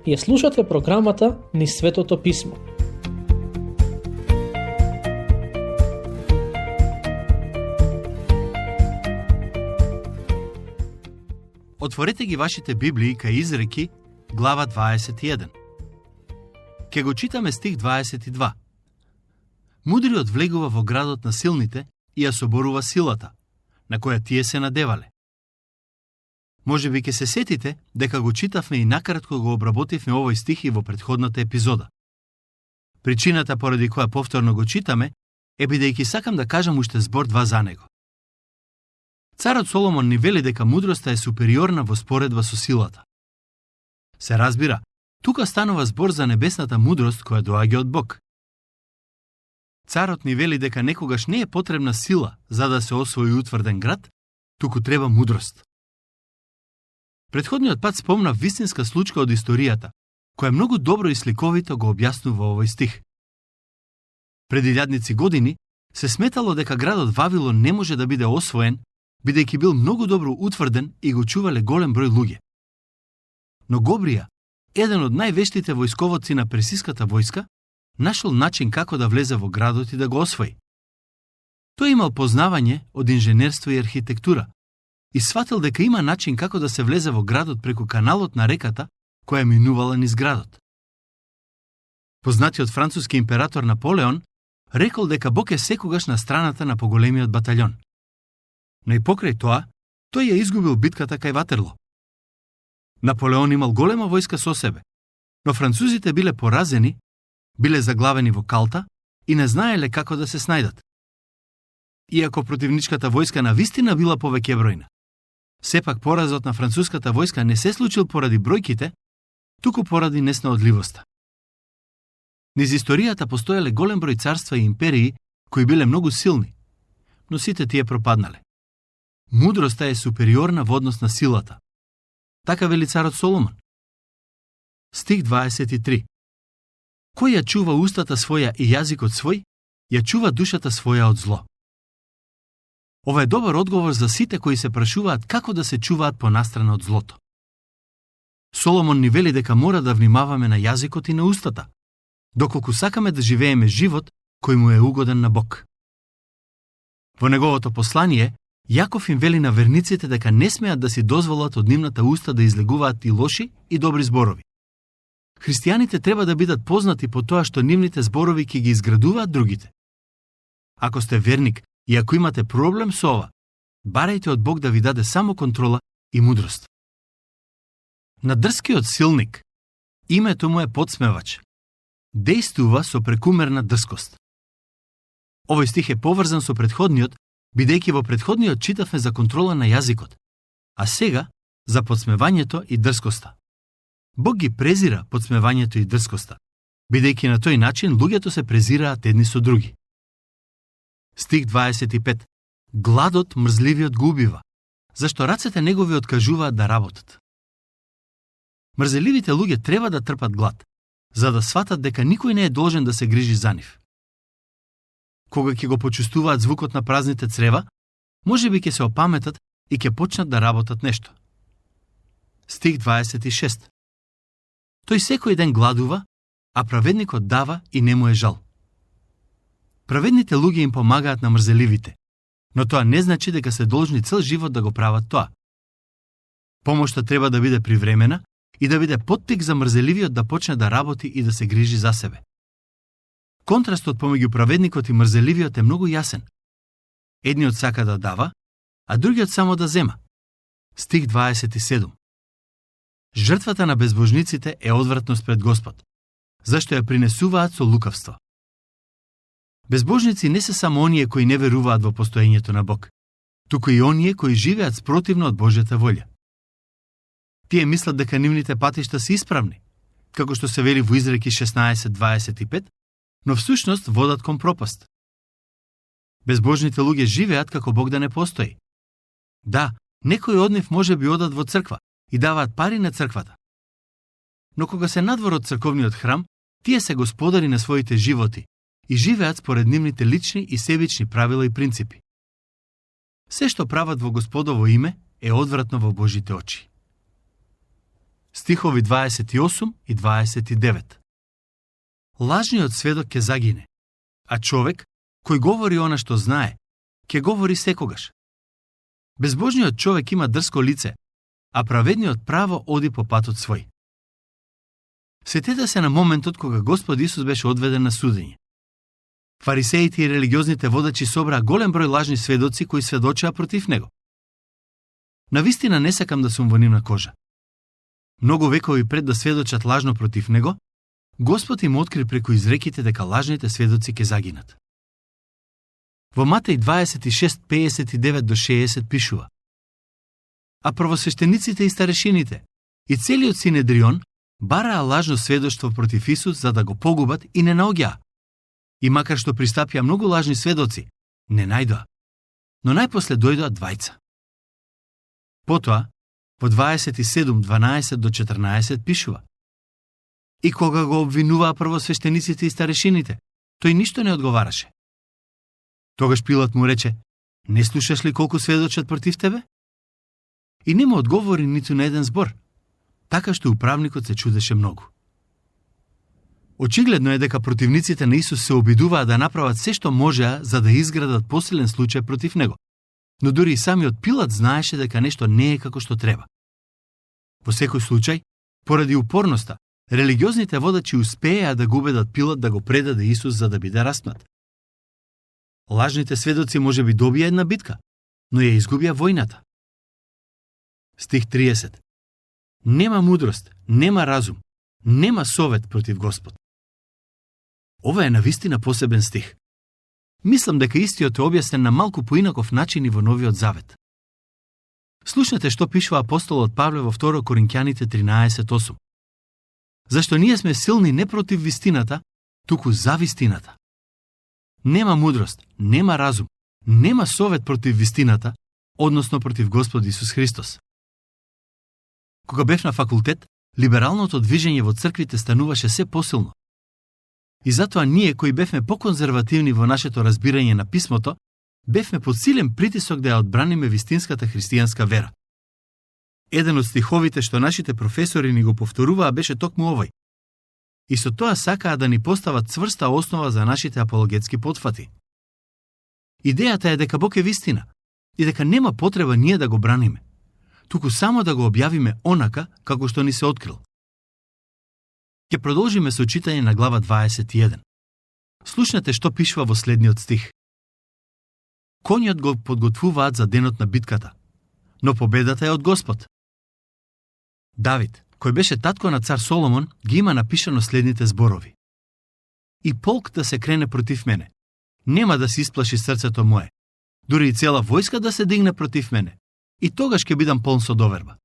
Ја слушате програмата Низ Светото Писмо. Отворете ги вашите Библии кај Изреки, глава 21. Ке го читаме стих 22. Мудриот влегува во градот на силните и ја соборува силата, на која тие се надевале. Може би ке се сетите дека го читавме и накратко го обработивме овој стих и во претходната епизода. Причината поради која повторно го читаме е бидејќи сакам да кажам уште збор-два за него. Царот Соломон ни вели дека мудроста е супериорна во споредба со силата. Се разбира, тука станува збор за небесната мудрост која доаѓа од Бог. Царот ни вели дека некогаш не е потребна сила за да се освои утврден град, туку треба мудрост. Претходниот пат спомнав вистинска случка од историјата, која многу добро и сликовито го објаснува овој стих. Преди илјадници години се сметало дека градот Вавилон не може да биде освоен, бидејќи бил многу добро утврден и го чувале голем број луѓе. Но Гобрија, еден од највештите војсковоци на персиската војска, нашол начин како да влезе во градот и да го освои. Тој имал познавање од инженерство и архитектура и сватил дека има начин како да се влезе во градот преку каналот на реката која минувала низ градот. Познатиот француски император Наполеон рекол дека Бог е секогаш на страната на поголемиот батаљон. Но и покрај тоа, тој ја изгубил битката кај Ватерло. Наполеон имал голема војска со себе, но французите биле поразени, биле заглавени во калта и не знаеле како да се снајдат. Иако противничката војска навистина била повеќе бројна, сепак поразот на француската војска не се случил поради бројките, туку поради неснаодливоста. Низ историјата постоеле голем број царства и империи кои биле многу силни, но сите тие пропаднале. Мудроста е супериорна во однос на силата. Така вели царот Соломон. Стих 23. Кој ја чува устата своја и јазикот свој, ја чува душата своја од зло. Ова е добар одговор за сите кои се прашуваат како да се чуваат понастрана од злото. Соломон ни вели дека мора да внимаваме на јазикот и на устата, доколку сакаме да живееме живот кој му е угоден на Бог. Во неговото послание, Јаков им вели на верниците дека не смеат да си дозволат од нивната уста да излегуваат и лоши и добри зборови. Христијаните треба да бидат познати по тоа што нивните зборови ќе ги изградуваат другите. Ако сте верник и ако имате проблем со ова, барајте од Бог да ви даде само контрола и мудрост. На дрскиот силник името му е подсмевач. Дејствува со прекумерна дрскост. Овој стих е поврзан со претходниот, бидејќи во претходниот читавме за контрола на јазикот, а сега за подсмевањето и дрскоста. Бог ги презира подсмевањето и дрскоста, бидејќи на тој начин луѓето се презираат едни со други. Стих 25. Гладот мрзливиот го убива, зашто рацете негови откажуваат да работат. Мрзеливите луѓе треба да трпат глад, за да сватат дека никој не е должен да се грижи за нив. Кога ќе го почувствуваат звукот на празните црева, може би ќе се опаметат и ќе почнат да работат нешто. Стих 26. Тој секој ден гладува, а праведникот дава и не му е жал. Праведните луѓе им помагаат на мрзеливите, но тоа не значи дека се должни цел живот да го прават тоа. Помошта треба да биде привремена и да биде поттик за мрзеливиот да почне да работи и да се грижи за себе. Контрастот помеѓу праведникот и мрзеливиот е многу јасен. Едниот сака да дава, а другиот само да зема. Стих 27. Жртвата на безбожниците е одвратност пред Господ, зашто ја принесуваат со лукавство. Безбожници не се само оние кои не веруваат во постоењето на Бог, туку и оние кои живеат спротивно од Божјата волја. Тие мислат дека нивните патишта се исправни, како што се вели во Изреки 16:25, но всушност водат кон пропаст. Безбожните луѓе живеат како Бог да не постои. Да, некои од нив може би одат во црква и даваат пари на црквата. Но кога се надвор од црковниот храм, тие се господари на своите животи и живеат според нивните лични и себични правила и принципи. Се што прават во Господово име е одвратно во Божите очи. Стихови 28 и 29. Лажниот сведок ќе загине, а човек кој говори она што знае, ќе говори секогаш. Безбожниот човек има дрско лице, а праведниот право оди по патот свој. Сетете се на моментот кога Господ Исус беше одведен на судење. Фарисеите и религиозните водачи собраа голем број лажни сведоци кои сведочеа против него. Навистина не сакам да сум во нивна кожа. Многу векови пред да сведочат лажно против него, Господ им откри преку изреките дека лажните сведоци ќе загинат. Во Матеј 26:59-60 пишува: А првосвештениците и старешините и целиот Синедрион бараа лажно сведоштво против Исус за да го погубат и не наоѓаа. И макар што пристапија многу лажни сведоци, не најдоа. Но најпосле дојдоа двајца. Потоа, во 27:12-14 пишува: И кога го обвинуваа првосвештениците и старешините, тој ништо не одговараше. Тогаш Пилат му рече: Не слушаш ли колку сведочат против тебе? И не му одговори ниту на еден збор, така што управникот се чудеше многу. Очигледно е дека противниците на Исус се обидуваа да направат се што можеа за да изградат посилен случај против него, но дури и самиот Пилат знаеше дека нешто не е како што треба. Во секој случај, поради упорноста, религиозните водачи успееа да го убедат Пилат да го предаде Исус за да биде распнат. Лажните сведоци можеби добија една битка, но ја изгубија војната. Стих 30. Нема мудрост, нема разум, нема совет против Господ. Ова е навистина посебен стих. Мислам дека истиот е објаснен на малку поинаков начин и во Новиот Завет. Слушнете што пишува апостолот Павле во 2 Коринќаните 13:8. Зашто ние сме силни не против вистината, туку за вистината. Нема мудрост, нема разум, нема совет против вистината, односно против Господ Исус Христос. Кога бев на факултет, либералното движење во црквите стануваше се посилно. И затоа ние, кои бевме поконзервативни во нашето разбирање на писмото, бевме под силен притисок да ја одбраниме вистинската христијанска вера. Еден од стиховите што нашите професори ни го повторуваа беше токму овој. И со тоа сакаа да ни постават цврста основа за нашите апологетски потфати. Идејата е дека Бог е вистина и дека нема потреба ние да го браниме, туку само да го објавиме онака како што ни се открил. Ќе продолжиме со читање на глава 21. Слушнете што пишува во следниот стих. Конјот го подготвуваат за денот на битката, но победата е од Господ. Давид, кој беше татко на цар Соломон, ги има напишано следните зборови. И полк да се крене против мене, нема да се исплаши срцето мое, дури и цела војска да се дигне против мене, и тогаш ќе бидам полн со доверба.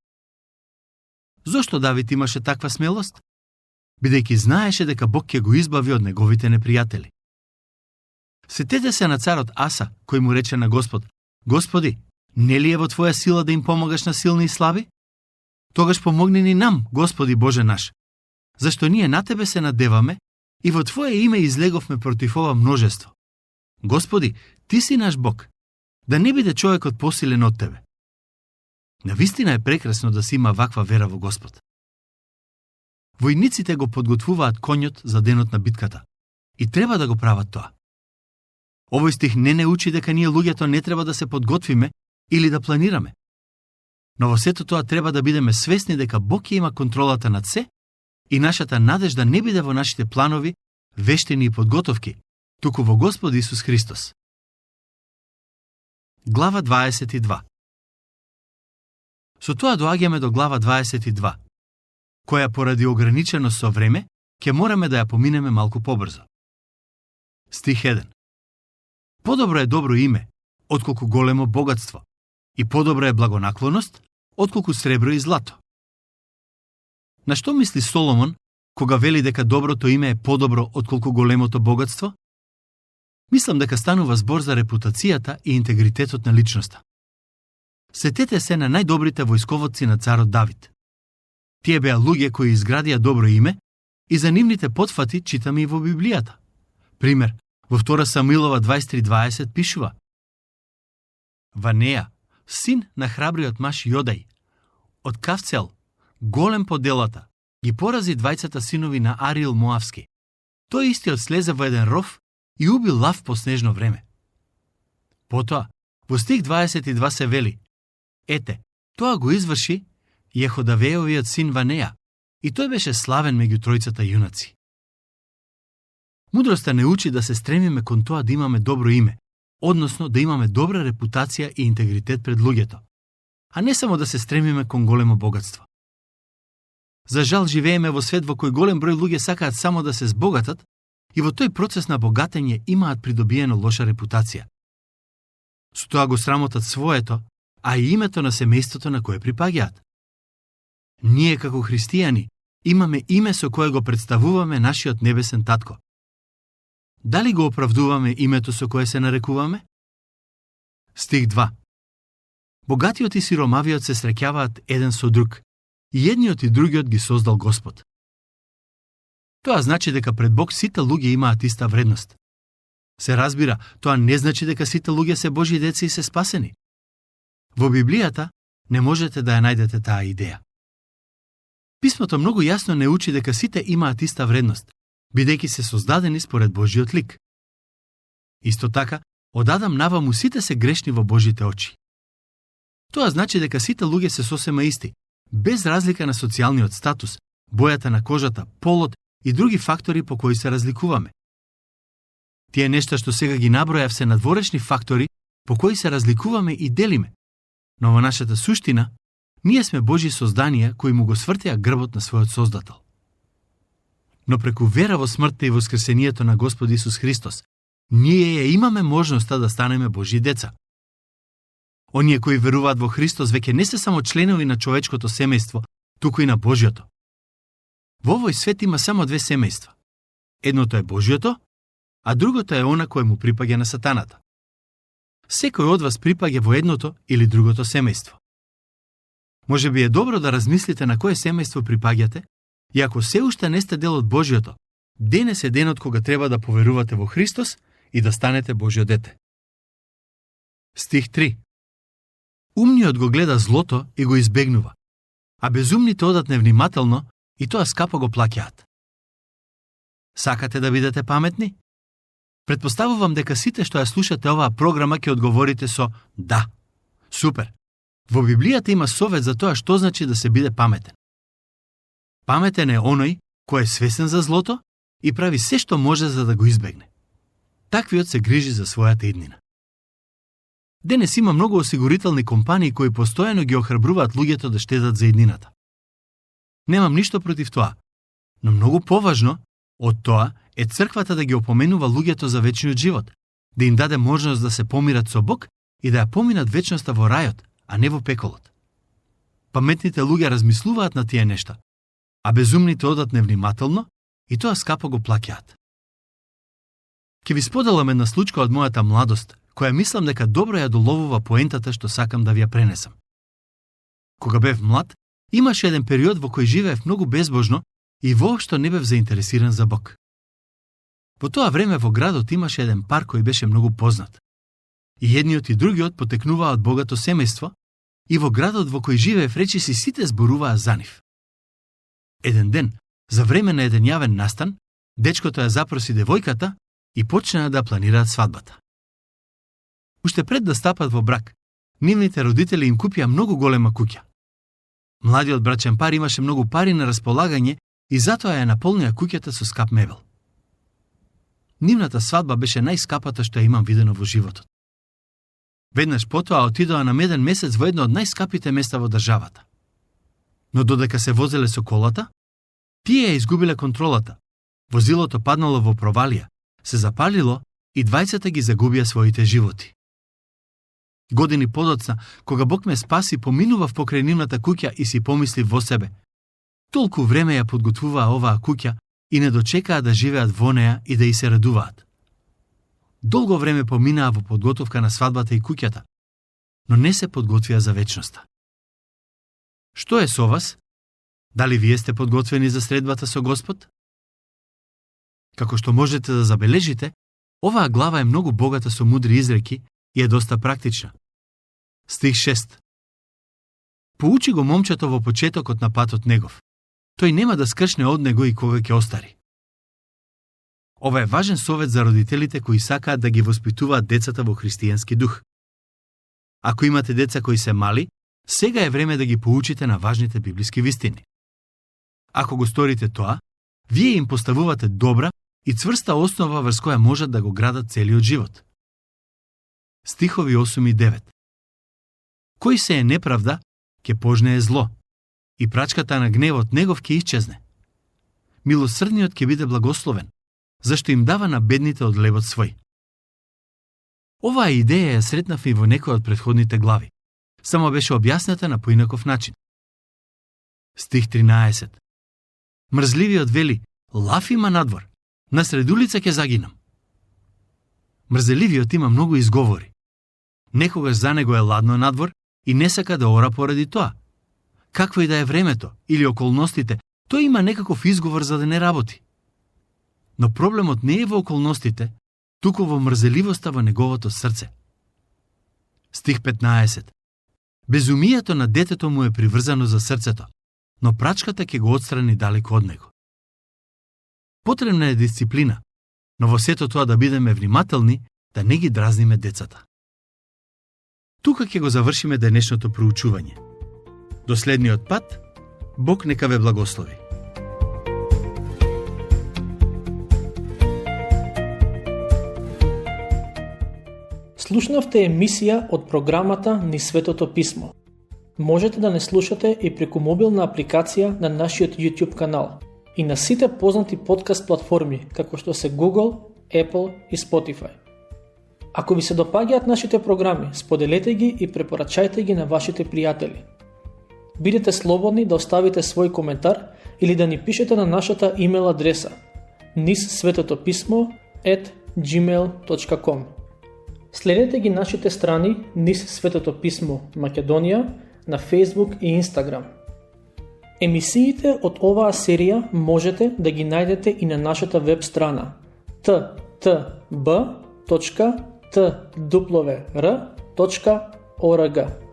Зошто Давид имаше таква смелост? Бидејќи знаеше дека Бог ќе го избави од неговите непријатели. Сетете се на царот Аса, кој му рече на Господ: Господи, не ли е во Твоја сила да им помогаш на силни и слаби? Тогаш помогни ни нам, Господи Боже наш, зашто ние на Тебе се надеваме и во Твое име излеговме против ова множество. Господи, Ти си наш Бог, да не биде човекот посилен од Тебе. Навистина е прекрасно да се има ваква вера во Господ. Војниците го подготвуваат конјот за денот на битката и треба да го прават тоа. Овој стих не учи дека ние луѓето не треба да се подготвиме или да планираме. Но во сето тоа треба да бидеме свесни дека Бог ќе има контролата над се и нашата надежда не биде во нашите планови, вештини и подготовки, туку во Господ Исус Христос. Глава 22. Со тоа доаѓаме до глава 22, која поради ограниченост со време, ќе мораме да ја поминеме малку побрзо. Стих 1. Подобро е добро име, отколку големо богатство, и подобра е благонаклоност, отколку сребро и злато. На што мисли Соломон, кога вели дека доброто име е подобро отколку големото богатство? Мислам дека станува збор за репутацијата и интегритетот на личноста. Сетете се на најдобрите војсководци на царот Давид. Тие беа луѓе кои изградија добро име и за нивните потфати читаме и во Библијата. Пример, во 2 Самуилова 23:20 пишува: Ванеја, син на храбриот маж Јодај, од Кавцел, голем по делата, ги порази двајцата синови на Арил Моавски. Тој истиот слезе во еден ров и уби лав по снежно време. Потоа, во стих 22 се вели: ете, тоа го изврши Јеходавеовиот син Ванеја, и тој беше славен меѓу тројцата јунаци. Мудроста не учи да се стремиме кон тоа да имаме добро име, односно да имаме добра репутација и интегритет пред луѓето, а не само да се стремиме кон големо богатство. За жал живееме во свет во кој голем број луѓе сакаат само да се збогатат и во тој процес на богатење имаат придобиено лоша репутација. Со тоа го срамотат своето, а и името на семејството на кое припаѓаат. Ние како христијани имаме име со кое го представуваме нашиот небесен татко. Дали го оправдуваме името со кое се нарекуваме? Стих 2. Богатиот и сиромавиот се среќаваат еден со друг, и едниот и другиот ги создал Господ. Тоа значи дека пред Бог сите луѓе имаат иста вредност. Се разбира, тоа не значи дека сите луѓе се Божји деца и се спасени. Во Библијата не можете да ја најдете таа идеја. Писмото многу јасно не учи дека сите имаат иста вредност, бидејќи се создадени според Божјиот лик. Исто така, од Адам наваму сите се грешни во Божјите очи. Тоа значи дека сите луѓе се сосема исти, без разлика на социјалниот статус, бојата на кожата, полот и други фактори по кои се разликуваме. Тие нешта што сега ги набројав се надворешни фактори по кои се разликуваме и делиме, но во нашата суштина, ние сме Божји созданија кои му го свртеа грбот на својот Создател. Но преку вера во смртта и воскресението на Господ Исус Христос, ние ја имаме можноста да станеме Божји деца. Оние кои веруваат во Христос веќе не се само членови на човечкото семејство, туку и на Божјото. Во овој свет има само две семејства. Едното е Божјото, а другото е она кое му припаѓа на сатаната. Секој од вас припаѓа во едното или другото семејство. Може би е добро да размислите на кое семејство припаѓате, и ако се уште не сте дел од Божјото, денес е денот кога треба да поверувате во Христос и да станете Божјо дете. Стих 3. Умниот го гледа злото и го избегнува, а безумните одат невнимателно и тоа скапо го плаќаат. Сакате да бидете паметни? Претпоставувам дека сите што ја слушате оваа програма ќе одговорите со да. Супер. Во Библијата има совет за тоа што значи да се биде паметен. Паметен е оној кој е свесен за злото и прави се што може за да го избегне. Таквиот се грижи за својата иднина. Денес има многу осигурителни компании кои постојано ги охрабруваат луѓето да штедат за иднината. Немам ништо против тоа, но многу поважно од тоа е црквата да ги опоменува луѓето за вечниот живот, да им даде можност да се помират со Бог и да ја поминат вечноста во рајот, а не во пеколот. Паметните луѓе размислуваат на тие нешта, а безумните одат невнимателно и тоа скапо го плаќаат. Ќе ви споделам една случка од мојата младост, која мислам дека добро ја доловува поентата што сакам да ви ја пренесам. Кога бев млад, имаше еден период во кој живеев многу безбожно и воопшто не бев заинтересиран за Бог. Во тоа време во градот имаше еден пар кој беше многу познат. И едниот и другиот потекнуваа од богато семејство и во градот во кој живеев речиси сите зборуваа за нив. Еден ден, за време на еден јавен настан, дечкото ја запроси девојката и почнаа да планираат свадбата. Уште пред да стапат во брак, нивните родители им купија многу голема куќа. Младиот брачен пар имаше многу пари на располагање и затоа ја наполнија куќата со скап мебел. Нивната свадба беше најскапата што ја имам видено во животот. Веднаш потоа отидоа на меден месец во едно од најскапите места во државата. Но додека се возеле со колата, тие ја изгубиле контролата. Возилото паднало во провалија, се запалило и двајцата ги загубија своите животи. Години подоцна, кога Бог ме спаси, поминував покрај нивната куќа и си помислив во себе: толку време ја подготвуваа оваа куќа и не дочекаа да живеат во неа и да и се радуваат. Долго време поминаа во подготовка на свадбата и куќата, но не се подготвија за вечноста. Што е со вас? Дали вие сте подготвени за средбата со Господ? Како што можете да забележите, оваа глава е многу богата со мудри изреки и е доста практична. Стих 6. Поучи го момчето во почетокот на патот негов. Тој нема да скршне од него и кога ќе остари. Ова е важен совет за родителите кои сакаат да ги воспитуваат децата во христијански дух. Ако имате деца кои се мали, сега е време да ги поучите на важните библиски вистини. Ако го сторите тоа, вие им поставувате добра и цврста основа врз која можат да го градат целиот живот. Стихови 8 и 9. Кој се е неправда, ќе пожнее зло, и прачката на гневот негов ќе исчезне. Милосрдниот ќе биде благословен, зашто им дава на бедните од лебот свој. Оваа идеја ја сретнав и во некој од претходните глави, само беше објаснета на поинаков начин. Стих 13. Мрзливиот вели: лав има надвор, насред улица ќе загинам. Мрзеливиот има многу изговори. Некогаш за него е ладно надвор и не сака да ора поради тоа. Какво и да е времето или околностите, тој има некаков изговор за да не работи. Но проблемот не е во околностите, туку во мрзеливоста во неговото срце. Стих 15. Безумието на детето му е приврзано за срцето, но прачката ќе го отстрани далеко од него. Потребна е дисциплина, но во сето тоа да бидеме внимателни, да не ги дразниме децата. Тука ќе го завршиме денешното проучување. До следниот пат, Бог нека ве благослови. Слушнавте емисија од програмата Низ Светото Писмо. Можете да не слушате и преку мобилна апликација на нашиот YouTube канал и на сите познати подкаст платформи, како што се Google, Apple и Spotify. Ако ви се допаѓаат нашите програми, споделете ги и препорачајте ги на вашите пријатели. Бидете слободни да оставите свој коментар или да ни пишете на нашата имейл адреса nizsvetotopисmo@gmail.com. Следете ги нашите страни Низ Светото Писмо Македонија на Facebook и Instagram. Емисиите од оваа серија можете да ги најдете и на нашата веб страна ttb.twr.org.